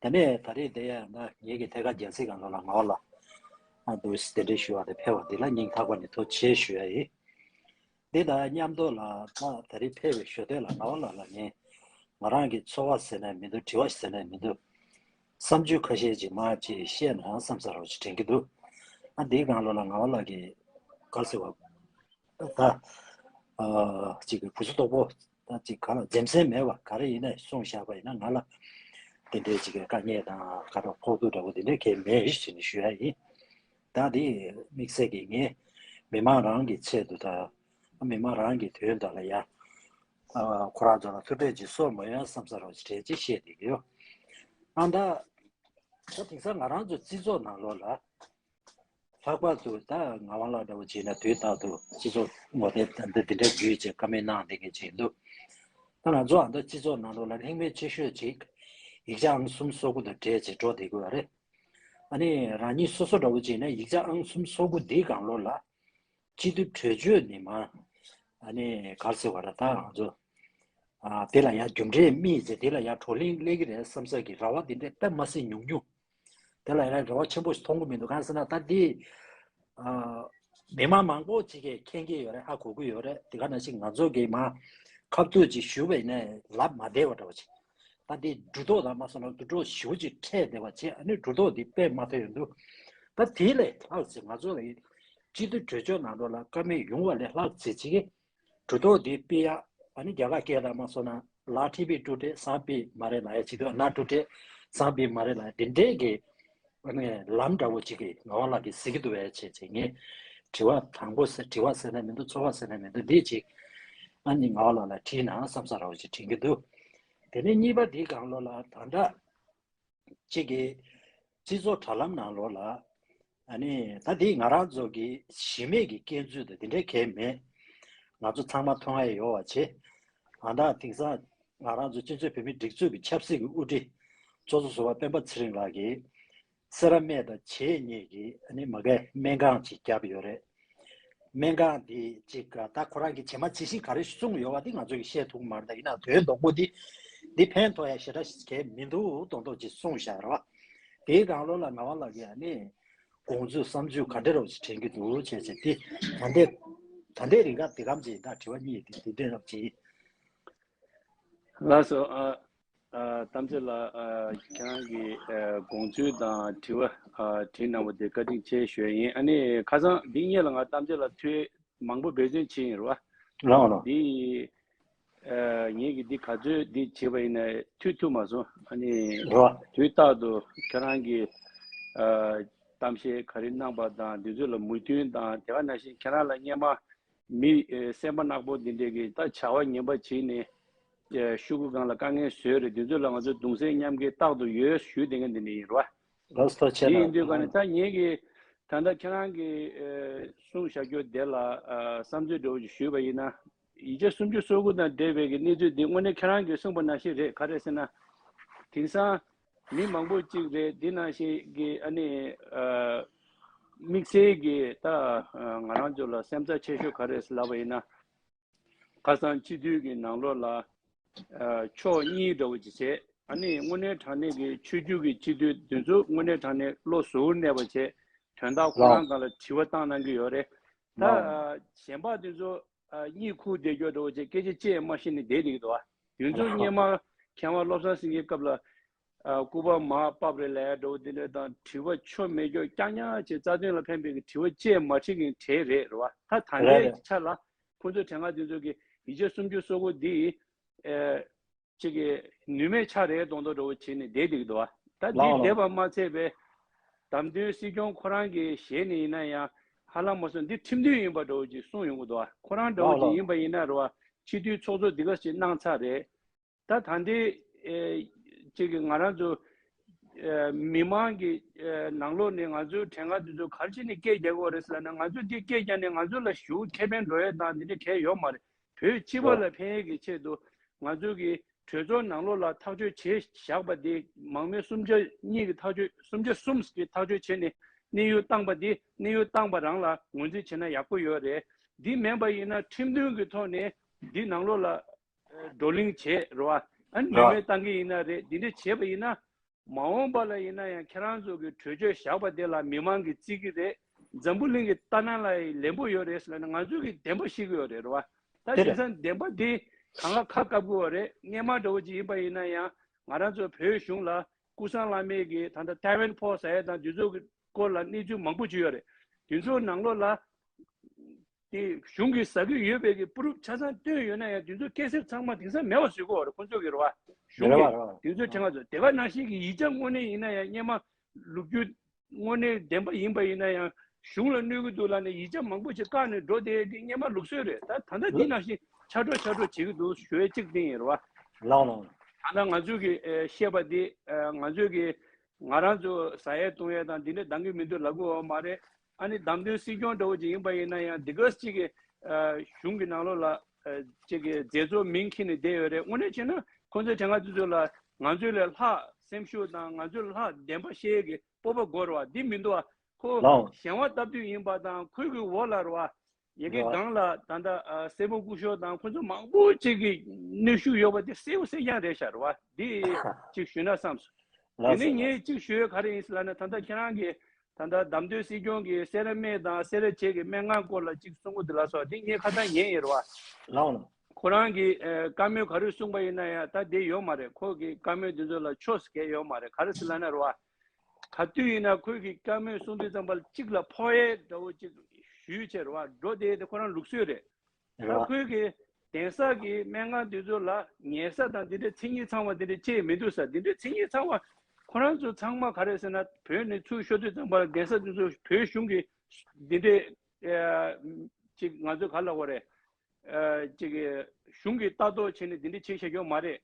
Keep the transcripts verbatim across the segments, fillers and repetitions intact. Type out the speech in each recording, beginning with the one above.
དེ་ནས་ད་རེས་དེ་ཡང་ན་ངེད་ཀྱི་ཐད་ཀར་རྒྱལ་སྲིད་སྒང་ལོགས་ལ་ངག་དབང་ལགས་ཨ་འདུག་སེ་གདན་འདྲེན་ཞུ་བ་དེ་ཕེབས་པ་འདི་ལ་སྙིང་ཐག་པ་ནས་ཐུགས་རྗེ་ཆེ་ཞུ་ཡ་ཡིན། འདི་དང་མཉམ་དུ་ལ་ད་ད་རེས་ཕེབས་པའི་ཞོ་སྟོན་ལ་ངག་དབང་ལགས་ལ་ངས་ང་རང་གི་ཚོར་བ་ཟེར་ན་མི་འདུག་དྲི་བ་ཟེར་ན་མི་འདུག་བསམ་ཚུལ་ཁ་ཤས་ཅིག་མར་ཅིག་བཤད་ན་བསམ་ས་རོགས་ཅིག་དྲན་གྱི་འདུག་ཨ་འདིའི་སྒང་ལོགས་ལ་ངག་དབང་ལགས་ཀྱིས་ག་རེ་ཟེར་བ། ད་ཨ་ཅིག་གི་གུས་ཚུལ་དོག་པོ་ད་ཅིག་ག་ལ་འཛེམ་ཟོན་མེད་པ་ག་རེ་ཡིན་ནའི་གསུངས་བཞག་པ་ཡིན་ན་ང་ལ་དེ་འདྲའི་ཅིག་གི་དཀའ་ངལ་དང་ག་རེ་ཕོག་ཐུག་འདྲ་པོ་དེ་འདྲའི་གང་ཡང་མེད་ཞེས་ནས་ཞུ་ཡ་ཡིན། ད་དེ་དམིགས་བསལ་གྱི་ངས་མི་མང་རང་གི་ཆེད་དུ་དང་མི་མང་རང་གི་དོན་དག་ལ་ཡ་ཨ་ཁོ་རང་ཚོ་ལ་ཐུགས་ཁྲལ་ཅིག་གསོ་མ་ཡོང་བསམ་ས་རོགས་ཅིག་དྲན་ཅིག་བཤད་བསྡད་ཀྱི་ཡོད། ཨ་ད་ད་དེང་སང་ང་རང་ཚོ་སྤྱི་ཚོགས་ནང་ལོགས་ལ། ལྷག་པར་དུ་ད་ངག་དབང་ལགས་འདྲ་བོ་བྱས་ན་དུས་རྟག་ཏུ་སྤྱི་ཚོགས་ངོ་དེབ་ད་འདི་འདི་འདྲ་བརྒྱུད་ཅིག་བཀའ་མོལ་གནང་བསྡད་མཁན་ཅིག་འདུག་ད་ང་ཚོ་ཨ་མདོ་སྤྱི་ཚོགས་ནང་ལོགས་ལ་ལྷད་མེད་ཆེ་ཤོས་ཅིག་ཡིག་ཆ་ཨང་གསུམ་སོ་དགུ་དང་འབྲེལ་ཅིག་འགྲོ་བསྡད་དགོས་པ་རེད། ཨ་ནི་རང་ཉིད་སོ་སོ་འདྲ་བོ་བྱས་ན་ཡིག་ཆ་ཨང་གསུམ་སོ་དགུ་འདིའི་སྒང་ལོགས་ལ་སྤྱི་འཐུས་གྲོས་ཆོད་ནི་མ་ཨ་ནི་ག་རེ་ཟེར་བ་རེད་ད་ང་ཚོ་ཨ་དེ་ལ་ཡང་རྒྱུ་འབྲས་རྨིས་ཚེ་དེ་ལ་ཡང་བགྲོ་གླེང་སླེབས་ཀྱི་རེད་བསམ་ས་གི་རེ་བ་འདི་འདྲ་དཔེ་མ་སྲིད་ཉུང་ཉུང་། དེ་ལ་ཡང་རེ་བ་ཆེན་པོ་ཞིག་མཐོང་གི་མི་འདུག་གང་ཟེར་ན་ད་འདི་ཨ་མི་མང་མང་པོ་ཅིག་གིས་མཁྱེན་གྱི་ཡོད་རེད། ཧ་གོ་གི་ཡོད་རེད། དེ་ག་ནང་བཞིན་ང་ཚོ་གིས་མར་ཁ་ཐུག་ཅིག་ཞུས་པ་ཡིན་ན་ལབ་མ་བདེ་བ་འདྲ་བོ་ཅིག་ད་འདི་གྲུ་ཐོག་དང་མ་སོང་ན་དུད་འགྲོ་ཞེ་པོ་ཅིག་འཕྲད་བསྡད་པ་བྱས་ཨ་ནི་གྲུ་ཐོག་འདི་སྤེལ་མ་ཐུབ་ཡོང་དུས་ད་དེ་ལས་ལྷག་ཅིག་ང་ཚོ་ལ་སྤྱི་འཐུས་གྲོས་ཆོད་ནང་ལོགས་ལ་བཀའ་མོལ་ཡོང་བ་ལས་ལྷག་ཅིག་ཅིག་གིས་གྲུ་ཐོག་འདི་སྤེལ་ཡག་ཨ་ནི་རྒྱ་གར་སྐད་དང་མ་སོང་ན་ལ་ཐི་བི་ཀྲུ་ཏེ་སང་པི་མ་རེད་ལ་ཡ་ཅིག་ཏུ་ན་ཀྲུ་ཏེ་སང་པི་མ་རེད་ལ་དེ་འདྲའི་གི་ཨ་ནི་ལམ་འདྲ་བོ་ཅིག་གི་ངག་དབང་ལགས་ཀྱིས་གཟིགས་ཀྱི་འདུག་བས་བྱས་བྱས་ངས་དྲི་བ་དང་པོ་ཟེར་དྲི་བ་ཟེར་ན་མི་འདུག་ཚོར་བ་ཟེར་ན་མི་འདུག་འདི་ཅིག་ཨ་ནི་ངག་དབང་ལགས་ལ་དྲིས་ན་བསམ་ས་འདྲ་བོ་ཅིག་དྲན་གྱི་འདུག་དེ་ནས་གཉིས་པ་འདིའི་སྒང་ལོགས་ལ་ད་ལྟ་གཅིག་གི་སྤྱི་ཚོགས་དྲ་ལམ་ནང་ལོགས་ལ་ཨ་ནི་ད་འདི་ང་རང་ཚོ་གི་གཞི་མེད་ཀྱི་སྐྱོན་འཛུགས་དང་འདི་འདྲའི་གང་ཡང་མེད། ང་ཚོ་ཚང་མ་མཐོང་ཡ་ཡོད་པ་བྱས། ཨ་ད་དེང་སང་ང་རང་ཚོ་སྤྱི་ཚོགས་བོད་མིའི་སྒྲིག་འཛུགས་ཀྱི་ཆབ་སྲིད་ཀྱི་དབུ་ཁྲིད་ཚོགས་གཙོ་ཟུར་པ་སྤེན་པ་ཚེ་རིང་ལགས་ཀྱིས་སེ་ར་སྨད་དང་བྱེས་གཉིས་ཀྱི་ཨ་ནི་མ་གའི་སྨན་ཁང་ཅིག་བརྒྱབ་ཡོད་རེད། སྨན་ཁང་འདི་གཅིག་ད་ཁོ་རང་གིས་བྱེ་མ་བྱེ་ཤིང་ག་རེ་གསུངས་ཡོད་པ་འདི་ང་ཚོ་གིས་བཤད་ཐུབ་ཀྱི་མ་རེད། ད་ཡིན་ན་དོན་དོག་པོ་འདི་འདི་ཕན་ཐོགས་ཡ་ཞེ་དྲག་གང་མི་འདུག་མདོག་མདོག་ཅིག་གསུངས་བཞག་རེད་བ། དེའི་སྒང་ལོགས་ལ་ངག་དབང་ལགས་ཀྱིས་ཨ་ནི་དགོངས་ཚུལ་བསམ་ཚུལ་ག་འདྲ་རོགས་ཅིག་དྲན་གྱི་འདུག་བྱས་བྱས་འདི་ད་ལྟའི་ད་ལྟའི་རིང་ག་འདི་གམ་ཅིག་ད་དྲི་བ་གཉིས་འདི་འདི་འདྲ་རོགས་ཅིག་ལགས་སོ། ཨ་ཨ་གཏམ་བརྗོད་ལ་ཨ་ཁྱེད་རང་གི་ཨ་དགོངས་ཚུལ་དང་དྲི་བ་ཨ་དྲིས་གནང་བ་དེ་བཀའ་དྲིན་ཆེ་ཞུ་ཡ་ཡིན། ཨ་ནི་ཁ་སང་འདི་སྔོན་ལ་ང་གཏམ་བརྗོད་ལ་ཐུགས་མང་པོ་འབད་བརྩོན་བྱས་ཡིན་རེད་བ། ལགས་ལགས། འདི་ཨ་ངེད་ཀྱིས་འདི་ག་ཚོད་འདི་བྱས་པ་ཡིན་ན་ཐུགས་ཐུབ་མ་སོང་། ཨ་ནི་རེད་བ། དུས་རྟག་ཏུ་ཁྱེད་རང་གི་ཨ་གཏམ་བཤད་ག་རེ་གནང་པ་དང་འདི་ཚོ་ལ་མོས་མཐུན་དང་དེ་ག་ནང་བཞིན་ཁྱེད་རང་ལ་སྔོན་མ། མི་ཨེ་སེམས་པ་ནག་པོ་འདི་འདྲས་ཀྱི་ད་བྱ་བ་ངན་པ་བྱས་ནས་ཨེ་ཤོག་གུ་སྒང་ལ་དཀའ་ངལ་བཟོས་རེད། འདི་ཚོ་ལ་ང་ཚོ་གདུང་སེམས་མཉམ་སྐྱེད་རྟག་ཏུ་ཡོད་ཞུ་བསྡད་མཁན་འདི་འདྲ་ཡིན་རེད་བ། ལགས་སོ་ཐུགས་རྗེ་ཆེ་གནང་། དེ་ཡིན་དུས་ག་ནས་ད་ངེད་ཀྱི་ད་ལྟ་ཁྱེད་རང་གི་ཨེ་གསུངས་བཞག་རྒྱུ་དེ་ལ་ཨ་བསམ་ཚུལ་འདྲ་བོ་ཞིག་ཞུས་པ་ཡིན་ན། ཡིག་ཆ་སུམ་ཅུ་སོ་དགུ་དང་འབྲེལ་བའི་གི་གནས་ཚུལ་འདི་དངོས་གནས་ཁྱེད་རང་གིས་གསུངས་པ་ནང་བཞིན་རེད། ག་རེ་ཟེར་ན། དེང་སང་མི་མང་པོ་གཅིག་རེད། འདི་ནང་བཞིན་གྱི་ཨ་ནི་ཨ་དམིགས་བསལ་གྱི་ད་ཨ་ང་རང་ཚོ་ལ་སེམས་འཚབ་ཆེ་ཤོས་ག་རེ་ལབ་པ་ཡིན་ན། ཁ་སང་སྤྱི་འཐུས་ཀྱི་ནང་ལོགས་ལ་ཨ་ཕྱོགས་གཉིས་འདྲ་བོ་ཅིག་བྱས། ཨ་ནི་དངོས་གནས་དྲང་གནས་ཀྱི་ཆོས་བརྒྱུད་ཀྱི་སྤྱི་འཐུས་དེ་ཚོ་དངོས་གནས་དྲང་གནས་བློ་གཟུ་བོར་གནས་པ་བྱས། དོན་དག་ཁོ་རང་སྒང་ལ་དྲི་བ་བཏང་གནང་གི་ཡོད་རེད། ད་ཨ་གཞན་པ་དེ་ཚོ་ཨ་གཉིད་ཁུག་བསྡད་རྒྱུ་འདྲ་བོ་བྱས་སྐད་ཆ་བཅད་མ་ཤེས་ནས་བསྡད་འདུག་གི་འདུག་བ། དེ་ཚོ་སྔོན་མ་མཁས་དབང་བློ་བཟང་སེང་གེའི་སྐབས་ལ་ཨ་སྐུ་པར་མར་ཕབ་རེད་ལབ་ཡ་འདྲ་བོ་དེ་འདྲ་དང་དྲི་བ་ཆོ་མེད་རྒྱུ་རྐྱང་རྐྱང་བྱས་རྩ་དོན་ལ་ཕན་པའི་གི་དྲི་བ་བཅད་མ་ཁྲིད་མཁན་གྲས་རེད་རེད་བ། ད་ད་ལྟའི་ཆ་ལ་ཁོང་ཚོ་དེ་སྔ་དེ་ཚོ་གི་ཡིག་ཆ་སུམ་ཅུ་སོ་དགུ་འདི་ཨ་གཅིག་གི་ནུས་མེད་ཆ་རེ་གཏོང་མདོག་འདྲ་བོ་བྱས་ནས་བསྡད་འདུག་གི་འདུག་བ། ད་འདི་ལགས་ལགས། བསྡད་པ་མ་ཚད་པའི་བདམས་ཐོན་སྲིད་སྐྱོང་ཁོ་རང་གི་ཞལ་ནས་ཡིན་ན་ཡང་ཧ་ལམ་མ་སོང་འདི་ཁྲིམས་མཐུན་ཡིན་པ་འདྲ་བོ་ཅིག་གསུངས་ཡོང་གི་འདུག་བ། ཁོ་རང་འདྲ་བོ་ལགས་ཅིག་ལགས། ཡིན་པ་ཡིན་ན་རེད་བ། སྤྱི་འཐུས་ཚོགས་གཙོ་འདི་ག་ཅིག་གནང་ཚར་རེད། ད་ད་འདི་ཨེ་གཅིག་གི་ང་རང་ཚོ་ཨེ་མི་མང་གི་ཨེ་ནང་ལོགས་ནས་ང་ཚོའི་དྲན་ཁ་འདི་ཚོ་ག་རེ་བྱས་ནས་སྐད་རྒྱག་གི་ཡོད་རེད་ཟེར་ན། ང་ཚོ་འདི་སྐད་རྒྱག་ནས་ང་ཚོ་ལ་ཞེ་པོ་ཁེ་ཕན་འགྲོ་ཡས་དང་འདི་འདྲ་གང་ཡང་ཡོད་མ་རེད། བོད་སྤྱི་པ་ལ་ཕན་ཡས་ཀྱི་ཆེད་དུ་ང་ཚོ་གི་གྲོས་ཚོགས་ནང་ལོགས་ལ་ཐག་གཅོད་བྱས་བཞག་པ་དེ་མང་མོས་གསུམ་ཆ་གཉིས་ཀྱི་ཐག་གཅོད་གསུམ་ཆ་གསུམ་གྱི་ཐག་གཅོད་བྱས་ནས་གནས་ཡུལ་བཏང་པ་དེ་གནས་ཡུལ་བཏང་པ་རང་ལ་ངོས་འཛིན་བྱས་ན་ཡག་པོ་ཡོད་རེད། འདི་མིན་པ་ཡིན་ན་ཁྲིམས་མཐུན་གྱི་ཐོག་ནས་འདི་ནང་ལོགས་ལ་བགྲོ་གླེང་བྱས་རེད་བ། ཨ་ནུས་མེད་བཏང་གི་ཡིན་ན་རེད། འདི་འདྲ་བྱས་པ་ཡིན་ན། མ་འོངས་པ་ལ་ཡིན་ན་ཡང་ཁྱེད་རང་ཚོ་གི་གྲོས་ཆོད་བཞག་པ་དེ་ལ་མི་མང་གིས་བརྩི་གི་རེད། འཛམ་བུ་གླིང་གི་ལྟ་ན་ལ་ཡི་ལན་པོ་ཡོད་རེད་ཟེར་ན་ང་ཚོ་གིས་བདེན་པ་ཤེས་ཀྱི་ཡོད་རེད། རེད་བ། ད་དེ་དེང་རེད། སང་བདེན་པ་འདི་གང་ག་ཁ་བཀབ་དགོས་པ་རེད། སྔས་མ་འདྲ་བོ་ཅིག་ཡིན་པ་ཡིན་ན་ཡང་ང་རང་ཚོ་བོད་གཞུང་ལ་ཀུན་བཟང་བླ་མས་གི་ད་ལྟ་ཐའེ་ཝན་ཕོག་ཟ་ཡ་དང་དེ་ཚོ་གི་སྐོར་ལ་གནས་ཚུལ་མང་པོ་ཅིག་ཡོད་རེད། དེ་ཚོའི་ནང་ལོགས་ལ་དེ་གཞུང་གིས་ཟ་གི་ཡོད་པའི་གི་པུ་རུབ་ཆ་ཚང་བཏོན་ཡོད་ན་ཡང་དེ་ཚོ་སྐད་ཟེར་ཚང་མ་དེང་སང་མེད་པ་བཟོ་གི་ཡོད་རེད། ཁོང་ཚོ་གི་རེད་བ། གཞུང་རེད་བ་གིས་རེད་བ། དེ་ཚོ་དྲན་ག་ཚོ་དེ་ག་ནང་བཞིན་གི་ཡིག་ཆ་དངོས་གནས་ཡིན་ན་ཡང་སྔས་མ་ལོ་རྒྱུས་དངོས་གནས་བདེན་པ་ཡིན་པ་ཡིན་ན་ཡང་གཞུང་ལ་གནོད་གི་འདུག་ལབ་ནས་ཡིག་ཆ་མང་པོ་ཅིག་བཀག་ནས་འགྲོ་བསྡད་དེ་སྔས་མ་ལུགས་སྲོལ་རེད། ད་ད་ལྟ་འདི་ནང་བཞིན་ཆག་འགྲོ་ཆག་འགྲོ་བྱེད་ཀྱི་འདུག་ཞུ་ཡས་གཅིག་དེ་ཡིན་རེད་བ། ལགས་ལགས། ད་ལྟ་ང་ཚོས་ཀྱི་ཨེ་བཤད་པ་འདི་ཨེ་ང་ཚོས་ཀྱི་ང་རང་ཚོ་ཟ་ཡས་བཏུང་ཡས་དང་འདི་འདྲ་འདང་གི་མི་འདུག་ལབ་དགོས་པ་མ་རེད། ཨ་ནི་བདམས་ཐོན་སྲིད་སྐྱོང་འདྲ་བོ་ཅིག་ཡིན་པ་ཡིན་ན་ཡང་འདི་ག་ཅིག་གི་ཨེ་གཞུང་གི་ནང་ལོགས་ལ་ཨེ་ཅིག་གི་མཛད་གཙོ་མིང་འཁྱེར་ནས་བསྡད་ཡོད་རེད། དངོས་གནས་བྱས་ན་ཁོང་ཚོའི་དྲན་ག་དུས་ཚོད་ལ་ང་ཚོ་ལས་ལྷག་སེམས་ཤུགས་དང་ང་ཚོ་ལས་ལྷག་བདེན་པ་བཤད་ཡས་ཀྱི་སྤོབས་པ་དགོས་རེད་བ། འདི་མི་འདུག་བ། ཁོ་ལའོ། གཞན་བ་སྟབས་བདེ་ཡིན་པ་དང་ཁོའི་གི་འོག་ལ་རེད་བ། ཡ་གི་རེད་བ། སྒང་ལ་ད་ལྟ་ཨ་སྲས་པོ་སྐུ་ཞབས་དང་ཁོ་ཚོ་མང་པོ་ཅིག་གི་གནོན་ཤུགས་ཡོད་པ་དེ་གསལ་པོ་གསལ་རྐྱང་རེད་ཤག་རེད་བ། འདི་ཅིག་ཞུས་ན་བསམས་སོང་། ལགས་དེ་ནས་སོ། ངས་ཅིག་ཞུ་ཡས་ག་རེ་ཡིན་ཟེར་ལབ་ན་ད་ལྟ་ཁྱེད་རང་གི་ད་ལྟ་བདམས་ཐོན་སྲིད་སྐྱོང་གི་སེ་ར་སྨད་དང་སེ་ར་བྱེས་ཀྱི་སྨན་ཁང་སྐོར་ལ་ཅིག་གསུང་གི་འདུག་ལགས་སོ། འདི་ངས་ཁ་སང་ཉན་ཡིན་རེད་བ། ལགས་ལགས། ཁོ་རང་གིས་ཨ་བཀའ་མོལ་ག་རེ་གསུངས་པ་ཡིན་ན་ཡང་ད་དེ་ཡོད་མ་རེད། ཁོ་གི་བཀའ་མོལ་དེ་ཚོ་ལ་ཆོས་སུ་གལ་ཡོད་མ་རེད། ག་རེ་ཟེར་ལབ་ན་རེད་བ། ག་དུས་ཡིན་ན་ཁོས་ཀྱི་བཀའ་མོལ་གསུང་དུས་ཙམ་པ་ལ་གཅིག་ལ་ཕོག་ཡས་འདྲ་བོ་གཅིག་ཞུས་བྱས་རེད་བ། འགྲོ་བསྡད་དེ་ཁོ་རང་ལུགས་སྲོལ་རེད། རེད་ད་བ། ཁོས་ཀྱི་གདན་ས་གི་སྨན་ཁང་དེ་ཚོ་ལ་ཉལ་ས་དང་དེ་འདྲའི་མཚན་ཉིད་ཚང་བ་དེ་འདྲ་བཅས་མི་འདུག་ས། དེ་འདྲའི་མཚན་ཉིད་ཚང་བ་ཁོ་རང་ཚོ་ཚང་མ་ག་རེ་ཟེར་ན་བོད་ནས་ཚུར་ཤོར་དུས་ཙམ་པ་ལ་གདན་ས་དེ་ཚོ་བོད་གཞུང་གི་དེ་འདྲའི་ཅིག་ང་ཚོ་ག་ལ་བ་རེད། ཨ་ཅིག་གི་གཞུང་གི་ལྟ་རྟོག་བྱས་ནས་འདི་འདྲ་བྱེད་བཞག་ཡོད་མ་རེད།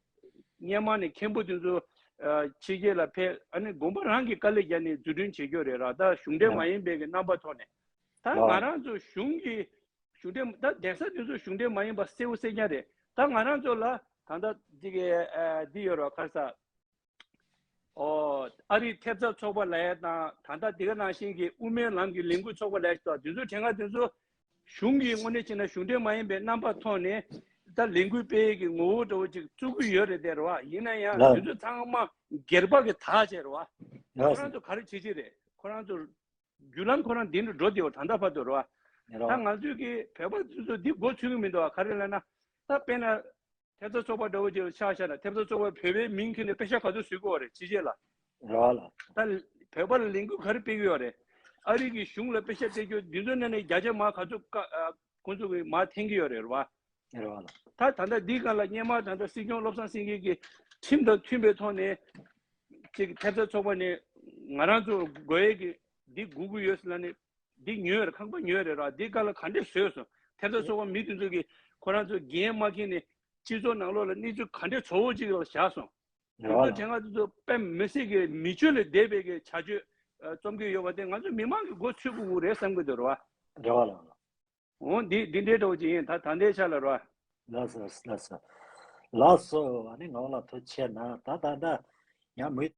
སྔོན་མ་ནས་མཁན་པོ་དེ་ཚོ་ཨ་ཕྱི་རྒྱལ་ལ་ཕེབས། ཨ་ནི་དགོན་པ་རང་གི་དཀའ་ལས་བརྒྱབ་ནས་འཛུགས་སྐྲུན་བྱེད་རྒྱུ་རེད་ར། ད་གཞུང་འབྲེལ་མ་ཡིན་པའི་གི་རྣམ་པ་ཐོག་ནས་ད་ང་རང་ཚོ་གཞུང་གི་གཞུང་འབྲེལ་ད་གདན་ས་དེ་ཚོ་གཞུང་འབྲེལ་མ་ཡིན་པ་གསལ་པོ་གསལ་རྐྱང་རེད། ད་ང་རང་ཚོ་ལ་ད་ལྟ་འདི་གི་ཨ་འདི་ཡོད་ར། ག་རེ་ཟ། ཨོ། ཨ་རིའི་ཐེབས་རྩ་ཚོགས་པ་ལབ་ཡ་དང་ད་ལྟ་འདི་ག་ནང་བཞིན་གྱི་དབུ་མའི་ལམ་གྱི་ལས་འགུལ་ཚོགས་པ་ལབ་ཡ་ཞིག་དང་དེ་ཚོ་དྲན་ག་དེ་ཚོ་གཞུང་གིས་དངོས་གནས་བྱས་ན་གཞུང་འབྲེལ་མ་ཡིན་པའི་རྣམ་པ་ཐོག་ནས་ད་ལས་འགུལ་སྤེལ་ཡས་ཀྱི་ངོ་བོ་འདྲ་བོ་ཅིག་བཙུགས་ཀྱི་ཡོད་རེད་དེ་རེད་བ། ཡིན་ན་ཡང་ལགས། དེ་ཚོ་ཚང་མ་སྒེར་པ་གི་དག་བྱས་རེད་བ། ལགས་ཁོ་རང་ཚོ་ག་རེ་བྱེད་ཀྱི་རེད། ཁོ་རང་ཚོ་བརྒྱུད་ལམ་ཁོ་རང་འདི་འདྲ་འགྲོ་བསྡད་ཡོད་ད་ལྟ་བར་དུ་རེད་བ། ད་ང་ཚོས་ཀྱི་བོད་པ་ཚོ་ཚོ་འདི་མགོ་ཚོད་ཀྱི་མི་འདུག་བ། ག་རེ་ལབ་ན་ད་དཔེར་ན་ཐེབས་རྩ་ཚོགས་པ་འདྲ་བོ་ཅིག་ལ་ཆ་བཞག་ན་ཐེབས་རྩ་ཚོགས་པ་བོད་པའི་མིང་ཁྱེར་ནས་པེ་ཤག་ག་ཚོད་བཟོ་གི་ཡོད་རེད་ཕྱི་རྒྱལ་ལ། རེད་བ་ལགས། ད་བོད་པ་ལ་ལས་འགུལ་ག་རེ་སྤེལ་གི་ཡོད་རེད། ཨ་རི་གི་གཞུང་ལ་པེ་ཤག་སྤྲད་རྒྱུ་འདི་ཚོ་ནང་ནས་བརྒྱ་ཆ་མར་ག་ཚོད་ཀ་ཨ་ཁོང་ཚོ་གི་མར་འཐེན་གི་ཡོད་རེད་རེད་བ། རེད་བ་ལགས། ད་ད་ལྟ་འདིའི་སྒང་ལ་སྔོན་མ་ད་ལྟ་སྲིད་སྐྱོང་བློ་བཟང་སེང་གེ་གིས་ཁྲིམས་དང་མཐུན་པའི་ཐོག་ནས་ཅིག་ཐེབས་རྩ་ཚོགས་པ་ནས་ང་རང་ཚོ་དགོས་ཡས་ཀྱི་འདི་དགོས་ཀྱི་ཡོད་ཟེར་ལབ་ནས་འདི་ཉོས་རེད། ཁང་པ་ཉོས་རེད་ར། འདི་སྒང་ལ་ག་འདྲས་བཟོས་སོང་། ཐེབས་རྩ་ཚོགས་པ་མི་དེ་ཚོ་གིས་ཁོ་རང་ཚོ་འགན་མ་འཁྱེར་ནས་སྤྱི་ཚོགས་ནང་ལོགས་ལ་གནས་ཚུལ་ག་འདྲས་བཟོ་བོ་ཅིག་ལ་བཞག་སོང་། རེད་བ་དེ་ཚོ་ལགས། དྲན་ག་དེ་ཚོ་དཔེ་མི་སྲིད་ཀྱི་མི་ཆོས་ལས་འདས་པའི་གི་བྱ་སྤྱོད་ཨ་རྩོམ་གྱི་ཡོད་པ་དེ་ང་ཚོ་མི་མང་གི་མགོ་ཚོད་དགོས་ཀྱི་རེད་བསམ་གྱི་འདུག་རེད་བ། རེད་བ་ལགས། འོ་འདི་འདི་འདྲའི་འདྲ་བོ་ཅིག་ཡིན། ད་ད་ལྟའི་ཆ་ལ་རེད་བ། ལགས་སོ་ལགས་སོ། ལགས་སོ། ཨ་ནི་ངག་དབང་ལགས་ཐུགས་རྗེ་ཆེ་གནང་། ད་ད་ད་ཡང་མུ་